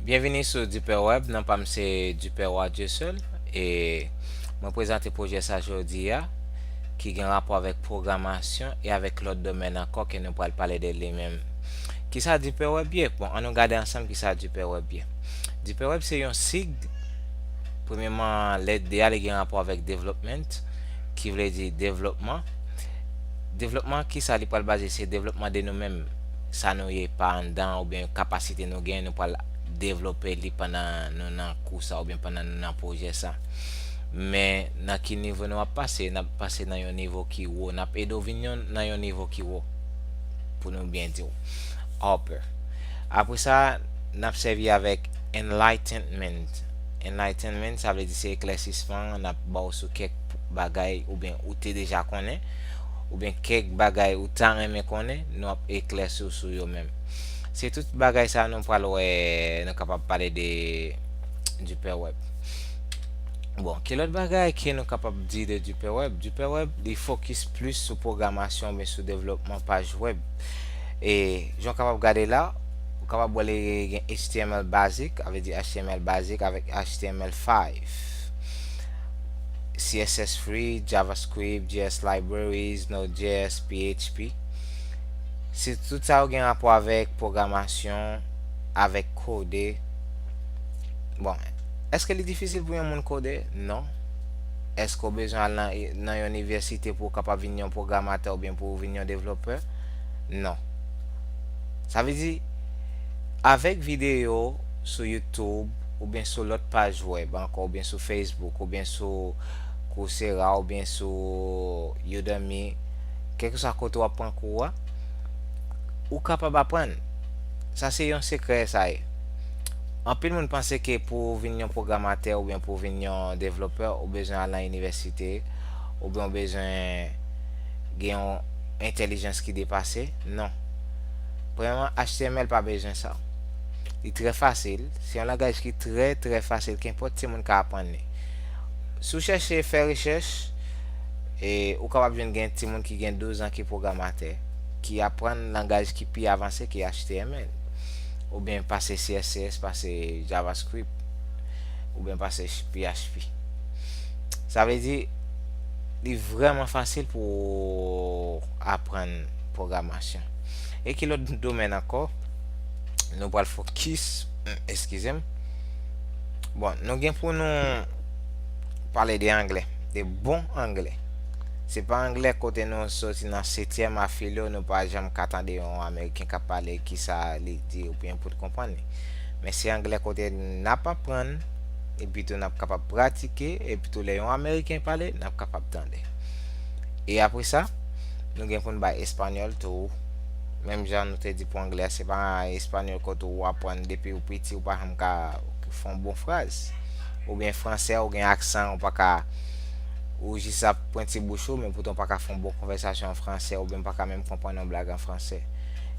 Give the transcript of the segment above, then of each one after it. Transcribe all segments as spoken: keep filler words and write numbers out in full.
Byenvini sou Dipè Web, non pa m se Dipè Wa Dieuseul, e mwen prezante pwojè sa jodi a, ki gen rapò avèk pwogramasyon e avèk lòt domèn ankò ke nou pral pale de li menm. Kisa Dipè Web ye? Bon, ann nou gade ansanm kisa Dipè Web ye. Dipè Web se yon sig, premyèman, lèt D a, li gen rapò avèk development, ki vle di devlopman. Devlopman, kisa li pral baze? Se devlopman de nou menm, sa nou ye pa anndan, oubyen kapasite nou gen, nou pral devlope li pandan nou nan kou sa, oubyen pandan nou nan pwojè sa. Men, nan ki nivo nou ap pase? N ap pase nan yon nivo ki wo. N ap ede w vin yon, nan yon nivo ki wo, pou nou byen di w. Upper. Apre sa, n ap sèvi avèk enlightenment. Enlightenment, sa vle di se eklèsisman, n ap ba w sou kèk bagay oubyen ou te deja konnen, oubyen kèk bagay ou ta renmen konnen, nou ap eklèsi w sou yo menm. Se tout bagay sa nou pral wè, nou kapab pale de Dipè Web. Bon, ki lòt bagay ke nou kapab di de Dipè Web? Dipè Web, li fokis plis sou pwogramasyon oubyen sou devlopman paj web. E jan w kapab gade la, ou kapab wè li gen H T M L basic, avè di H T M L basic avèk H T M L five, C S S three, JavaScript, J S libraries, Node J S, P H P. Se tout sa yo gen rapò avèk pwogramasyon, avèk kode. Bon, èske li difisil pou yon moun kode? Non. Èske w bezwen al nan, nan yon inivèsite pou w kapab vin yon pwogramatè oubyen pou w vin yon devlopè? Non. Sa vle di, avèk videyo sou YouTube oubyen sou lòt paj web ankò, oubyen sou Facebook, oubyen sou Coursera, oubyen sou Udemy, kèlkeswa kote w ap pran kou a, ou kapab aprann. Sa se yon sekrè sa ye. Anpil moun panse ke pou w vin yon pwogramatè oubyen pou w vin yon devlopè, ou bezwen al nan inivèsite, oubyen ou bezwen gen yon entèlijans ki depase. Non. Premyèman, H T M L pa bezwen sa. Li trè fasil. Se yon langaj ki trè, trè fasil. Kenpòt timoun ka aprann li. Si w chèche fè rechèch, e, ou kapab jwenn gen timoun ki gen douz an ki pwogramatè, ki aprann langaj ki pi avanse ki H T M L, oubyen pase C S S, pase JavaScript, oubyen pase P H P. Sa vle di, li vrèman fasil pou w aprann pwogramasyon. E ki lòt domèn ankò? Nou pral fokis, eskize m. Bon, nou gen pou nou pale de anglè, de bon anglè. Se pa anglè kote nou soti nan setyèm afilyo, nou pa janm ka tande yon Ameriken k ap pale kisa li di oubyen pou n konprann li. Men se anglè kote n ap aprann, epi tou n ap kapab pratike, epi tou lè yon Ameriken pale, n ap kapab tande. E apre sa, nou gen pou n bay espanyòl tou. Menm jan nou te di pou anglè, se pa espanyòl kote w aprann depi w piti, ou pa janm ka fè yon bon fraz. Oubyen fransè, ou gen aksan, ou pa ka, ou jis ap pran ti bouch ou, men poutan w pa ka fè yon bon konvèsasyon an fransè, oubyen w pa ka menm konprann yon blag an fransè.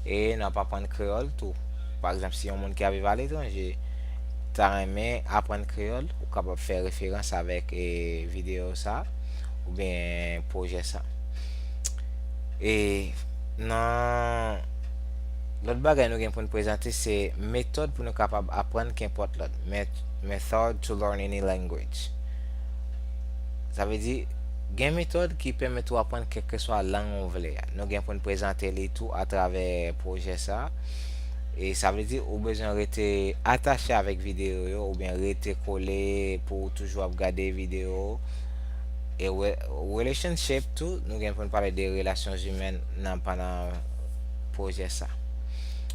E n ap aprann kreyòl tou. Pa egzanp, si yon moun ki ap viv aletranje ta renmen aprann kreyòl, ou kapab fè referans avèk, e, videyo sa, oubyen pwojè sa. E nan lòt bagay nou gen pou n prezante se metòd pou nou kapab aprann kenpòt lòt. Met-, method to learn any language. Sa vle di, gen metòd ki pèmèt ou aprann kèlkeswa lang ou vle a. Nou gen pou n prezante li tou atravè pwojè sa. E sa vle di, ou bezwen rete atache avèk videyo yo, oubyen rete kole pou w toujou ap gade videyo. E re-, relationship tou, nou gen pou n pale de relasyon imèn nan, pandan pwojè sa.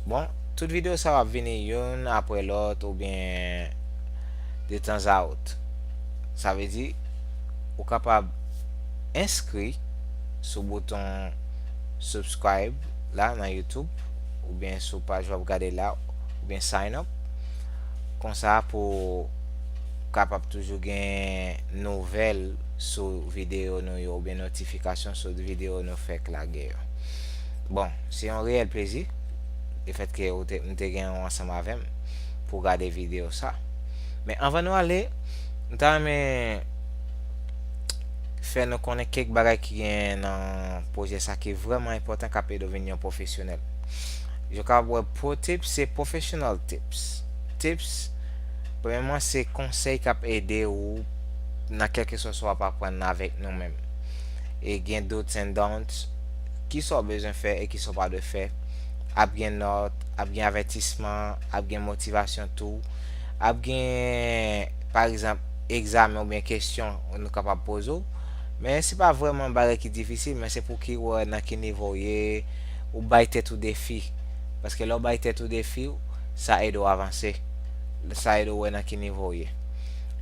Bon, tout videyo sa yo ap vini youn apre lòt oubyen de tanzawot. Sa vle di, ou kapab enskri sou bouton subscribe la nan YouTube, oubyen sou paj w ap gade la, oubyen sign up. Konsa pou w kapab toujou gen nouvèl sou videyo nou yo, oubyen notifikasyon sou videyo nou fèk lage yo. Bon, se yon reyèl plezi, lefètke ou te, m te gen w ansanm avè m pou gade videyo sa. Men anvan nou ale, m ta renmen fè nou konnen kèk bagay ki gen nan pwojè sa ki vrèman enpòtan k ap ede w vin yon pwofesyonèl. Jan w kapab wè, pro tips se professional tips. tips, premyèman, se konsèy k ap ede ou nan kèlkeswa sa w ap aprann avèk nou menm. E gen do's and don'ts, kisa w bezwen fè e kisa w pa dwe fè. Ap gen nòt, ap gen avètisman, ap gen motivasyon tou. Ap gen, pa egzanp, egzamen oubyen kesyon nou kapab poze w. Men se pa vrèman bagay ki difisil, men se pou ki ou wè nan ki nivo w ye, ou bay tèt ou defi. Paske lè w bay tèt ou defi, sa ede w avanse. Sa ede w wè nan ki nivo w ye.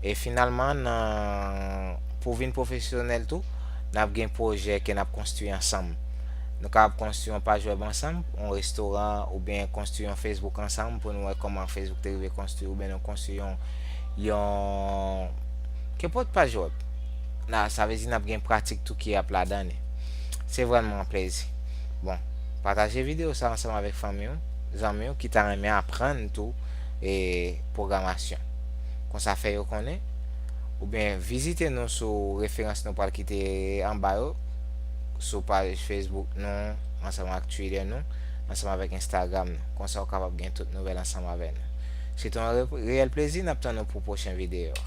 E finalman, nan, pou w vin pwofesyonèl tou, n ap gen pwojè ke n ap konstwi ansanm. Nou kapab konstwi yon paj wèb ansanm, yon restoran, oubyen konstwi yon Facebook ansanm pou nou wè kòman Facebook te rive konstwi, oubyen nou konstwi yon, yon, kenpòt paj wèb. Nan, sa vle di n ap gen pratik tou ki ap ladan li. Se vrèman yon plezi. Bon, pataje videyo sa ansanm avèk fanmi w, zanmi w ki ta renmen aprann tou e pwogramasyon. Konsa fè yo konnen, oubyen vizite nou sou referans nou pral kite anba yo, sou paj Facebook nou, ansanm ak Twitter nou, ansanm avèk Instagram nou. Konsa w kapab gen tout nouvèl ansanm avè nou. Se te yon re-, reyèl plezi, n ap tann nou pou pwochen videyo.